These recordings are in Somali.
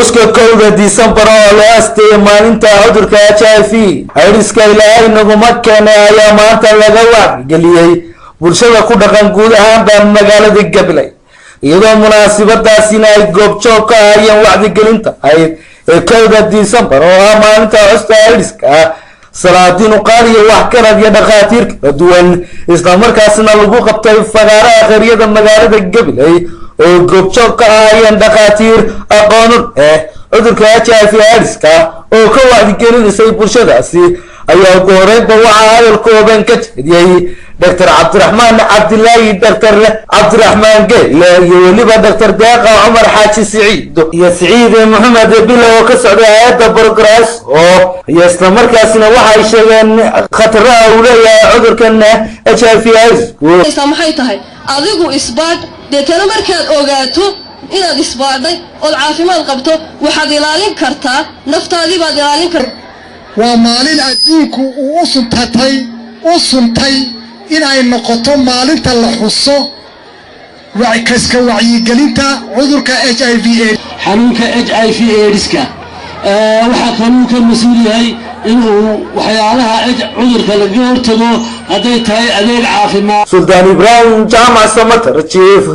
Xuska 1-da Disembar oo loo asteeyay maalinta cudurka HIV AIDS-ka Ilaahay naguma keenay ayaa maanta laga wacyigeliyey bulshada ku dhaqan guud ahaanba magaalada Gabiley, iyadoo munaasabadaasina ay goobjoog ka ahayeen wacdigelinta ahayd ee 1-da Disembar oo ah maalinta xuska AIDS-ka salaadiin, uqaal iyo waxgarad iyo dhakhaatiir kala duwan, islamarkaasna lagu qabtay fagaaraha khayriyada magaalada Gabiley oo goobjoog ka ahaayeen dhakhaatiir aqoonu eh cudurka HIV AIDS-ka oo ka wacdigelinaysay bulshadaasi. Ayaa ugu horeynba waxaa hadal kooban ka jeediyey Dr Cabdiraxmaan Cabdilaahi, Dr Cabdiraxmaan Geyle iyo weliba Dr Deeqa Cumar Xaaji Siciid iyo Siciid Maxamed Bile oo ka socday hay-adda Progress oo iyo islamarkaasina waxay sheegeen khataraha uu leeyahay cudurkan HIV AIDS. Maxay tahay? Adigu isbaadh, deetana markaad ogaato inaad isbaadhay ood caafimaad qabto, waxaad ilaalin kartaa naftaadii baad ilaalin karta. Waa maalin adduunku uu u suntay in ay noqoto maalinta la xuso kaska wacyigelinta cudurka HIV. Xanuunka HIV AIDS-ka waxaa kaluu ka mas-uul yahay inuu waxyaalaha cudurka lagaga hortago, hadday tahay adeeg caafimaad. Suldaan Ibraahim Jaamac Samatar, Jiif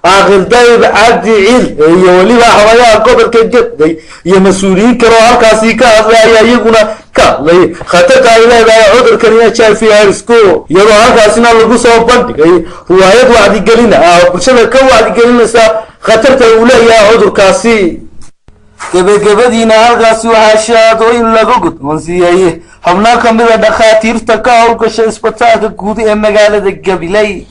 Caaqil Dayb Cabdi Ciil iyo weliba xawayaha gobolka Gabiley iyo mas-uuliyiin kale oo halkaasi ka hadlay ayaa iyaguna ka hadlay khatarta ay leedahay cudurkan HIV AIDS-ku, iyadoo halkaasina lagu soo bandhigay riwaayad wacdigelin ah oo bulshada ka wacdigelinaysa khatarta uu leeyahay cudurkaasi. Gebagabadiina halkaasi waxaa shahaadooyin lagu guddoonsiiyey xubno ka mida dhakhaatiirta ka howlgasha isbitaalka guud ee magaalada Gabiley.